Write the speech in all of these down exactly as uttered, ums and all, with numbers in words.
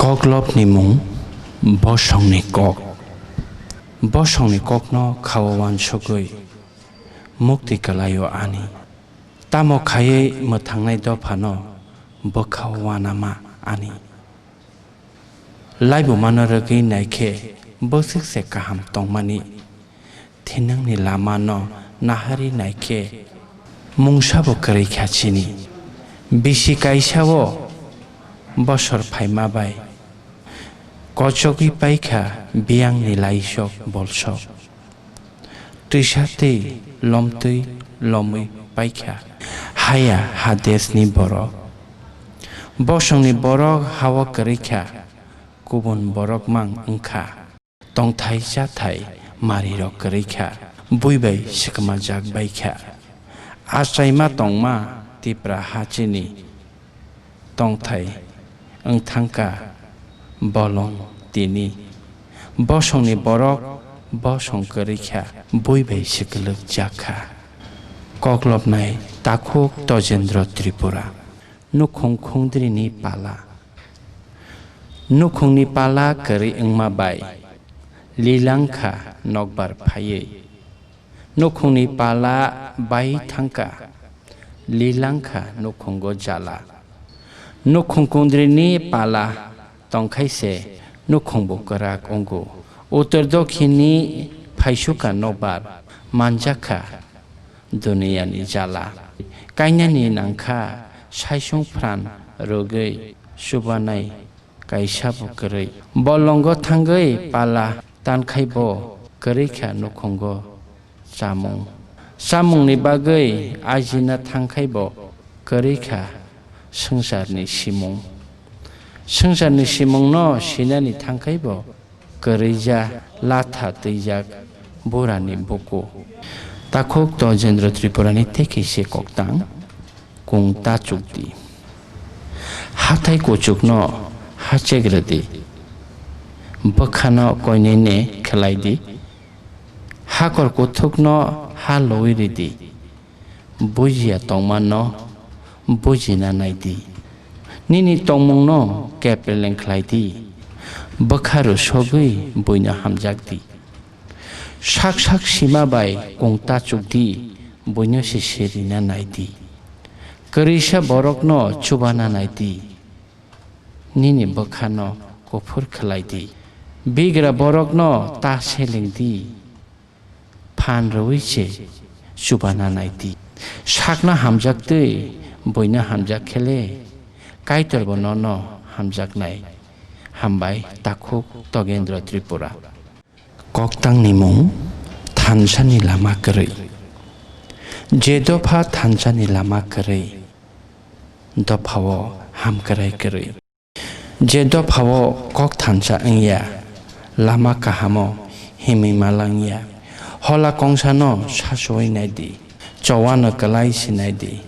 Koklopni mung, bosongni kok. Bosongni kokno khao uansugwi mukti kwlaio ani. Tamo khaiwi mwthangnai dophano bwkhao uanama ani. Laibumano rwgwi naikhe bwswk se kaham tongmani. Thinangni lamano naharwi naikhe mungsabo kwrwi kha chini. Bisi kaisa-o bosor phaima bai kochogwi paikha biyangni laisok bolsok. Twisa twi lomtwi lomwi paikha haya Hadesni borok. Bosongni borok hao kwrwi kha, kubun borok mang wng kha. Tongthai chathai marirok kwrwi kha, bui bai swkmajak bai kha. Achaima tongma Tipra ha chini tongthai wng thang kha bolong tini. Bosongni borok bosong kwrwi kha, bui bai swkwlwk jak kha. Koklopnai takhuk Tojendra Tripura. Nukhung khungdrini pala. Nukhungni pala kwrwi wngma bai lilang kha nokbar phaiwi. Nukhungni pala bai thang kha, lilang kha nukhungo jala. Nukhung khungdrini pala tongkhai se nukhungbo kwrak wngo. Uttor dokhinni phaisukha nokbar manjak kha duniyani jala. Kainani nangkha saisung phran rwgwi chubanai kaisabo kwrwi. Bolongo thangwi pala tankhai bo kwrwi kha nukhungo chamung. Chamungni bagwi ajina thangkhai bo kwrwi kha swngcharni simung. Swngcharni simungno sinani thangkhai bo kwrwija latha twijak burani buku. Takhuk Tojendra Tripurani tei kaisa koktang kung ta chukdi. Hathai kuchukno ha chekrwdi. Bwkhano koinene khwlaidi. Hakor kuthukno ha lowi ridi. Bujiya tongmano bujina naidi. Nini tongmungno kepleng khlaidi. Bwkha rwsogwi buino hamjakdi. Sak sak sima bai kung ta chukdi, buino se serina naidi. Kwrwisa borokno chubana naidi. Nini bwkhano kuphur khlaidi. Bigra borokno ta selengdi. Phan rwui se chubana naidi. Sakno hamjaktwi buino hamjak khele, Kaitorbo nono hamjaknai. Hambai takhuk Togendra Tripura. Koktangni mung, thansani lama kwrwi. Je dopha thansani lama kwrwi, dophao hamkrai kwrwi. Je dophao kok thansa wngya, lama kahamo himwi malangya, hola kongsano sasowi naidi, chowano kwlai sinaidi,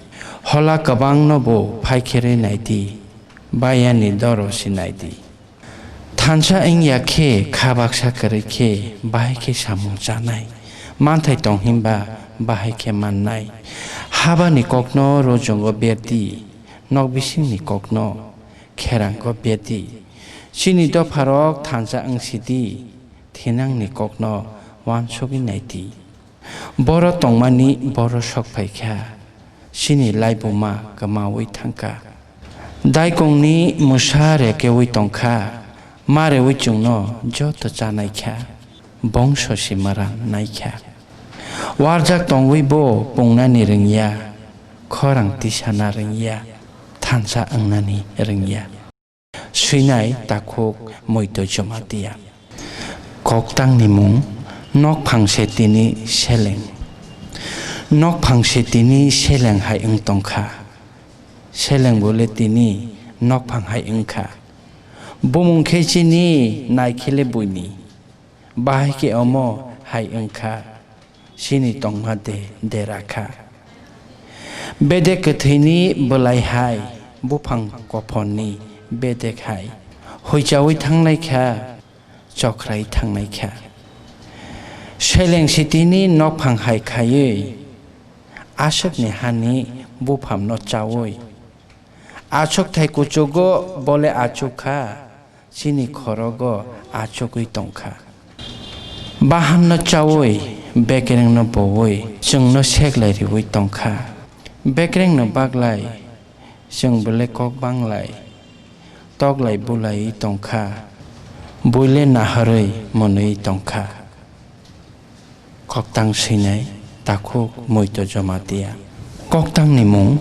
hola kwbangno bo phaikherwi naidi, bayani doro sinaidi. Thansa wngya khe kha baksa kwrwi khe bahai khe samung chanai, manthai tong hinba bahai khe mannai. Habani kokno rojongo berdi, nok bisingni kokno kherango berdi. Chini dopharok thansa wngsidi, thinangni kokno uansugwi naidi. Boro tongmani boro sok phaikha, chini laibuma kwmawi thangkha. Daikongni mwsa rekewi tongkha, marewi chwngno joto chanaikha, bongso si mwran naikha. Warjak tongwi bo pungnani rwngya, khorang tisana rwngya, thansa wngnani rwngya. Swinai takhuk Moito Jamatia. Koktangni mung, nokphang se tini seleng. Nokphang se tini seleng hai wng tongkha. Seleng bole tini nokphang hai wngkha. Bumung khe chini naikhele buini. Bahai khe omo hai wngkha, chini tongma de dera kha. Bedek kwthwini bwlai hai, buphang kophonni bedek hai, huichaui thangnai kha, chokrai thangnai kha. Seleng sitini nokphang hai khaiwi, aswkni hani buphamno chaui, achuk thai kuchugo bole achuk kha, chini khorogo achugwi tongkha. Bahanno chaui, bekrengno boui, chwngno seklai riui tongkha. Bekrengno baglai, chwng bwle kok banglai, toklai bulaiwi tongkha, buile naharwi mwnwi tongkha. Koktang swinai takhuk Muito Jamatia. Koktangni mung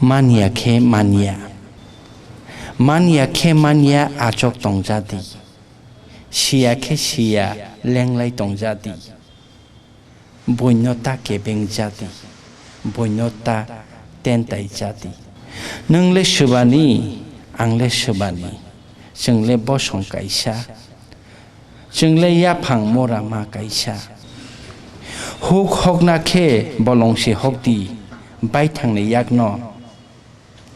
Manya khe manya. Manya khe manya achok tongjadi. Siya khe siya lenglai tongjadi. Buino ta kebeng jadi. Buino ta tentai jadi. Nwng le swbani, ang le swbani. Chwng le bosong kaisa. Chwng le yaphang mura ma kaisa. Huk hokna khe bolong se hokdi, baithangni yakno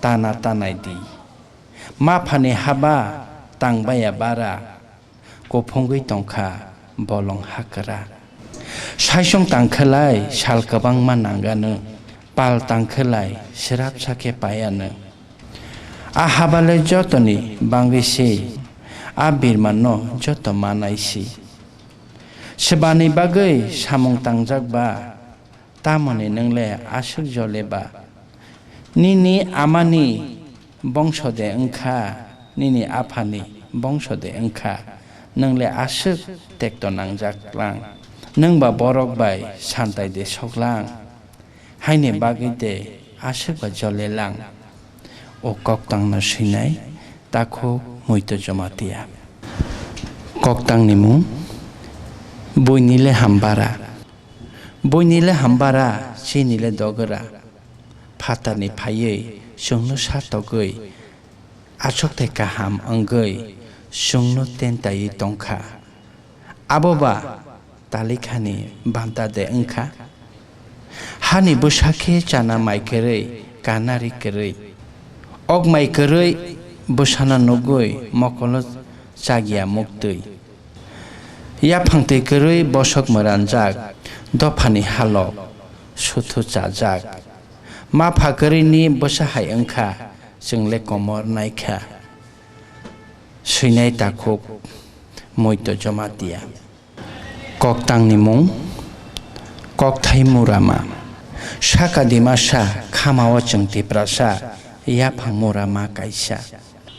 tana tanai di. Maphani haba tangbaya bara, kuphungwi tongkha bolong hakra. Saisong tangkhelai sal kwbangma nangano, pal tangkhelai srapsa khe paiano. A habale jotoni bangwi se, a birmanno joto manai si. Swbani bagwi samung tangjak ba, tamoni nwng le aswk jole ba? Nini amani bongso de wngkha, nini aphani bongso de wngkha, nwng le aswk tekto nangjak lang? Nwng ba borok bai santai de sok lang? Haini bagwi de aswk ba jole lang? O koktangno swinai takhuk Muito Jamatia. Koktangni mung Buini le hambara. Buini le hambara, chini le dogra. Phatarni phaiwi chwngno satogwi, achukthai kaham wngwi chwngno tentaiwi tongkha. Abo ba talikhani banta de wngkha? Hani bwsa khe chana mai kwrwi, kanari kwrwi, ok mai kwrwi bwsano nugwi mokolo chagya muktwi. Yaphang twi kwrwi bosok mwranjak, dophani halok suthu chajak. Mapha kwrwini bwsa hai wngkha, chwng le komor naikha. Swinai takhuk Muito Jamatia. Koktangni mung Kokthai Murama. Saka Dimasa khamao chwng Tiprasa, yaphang murama kaisa.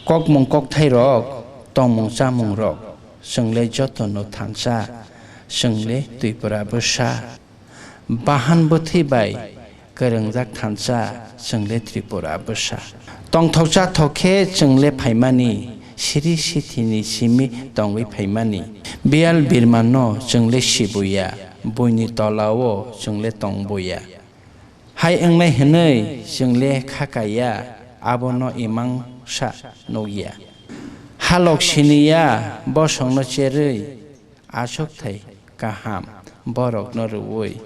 Kokmung kokthairok, tongmung chamungrok, chwng le jotono thansa, chwng le Tripura bwsa. Bahan bwthwi bai kwrwngjak thansa, chwng le Tripura bwsa. Tongthok chathok khe chwng le phaimani, siri sithini simi tongwi phaimani. Biyal birmanno chwng le sibuya, buini tolao chwng le tongbuya. Hai wngnai hwnwi chwng le kha kaiya, abono imang sa nukya. Halok siniya, bosongno cherwi, achukthai kaham borokno rwui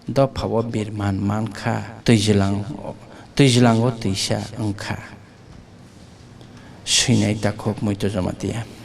dophao birman mankha, twijlang, twijlango twisa wngkha. Swinai takhuk Muito Jamatia.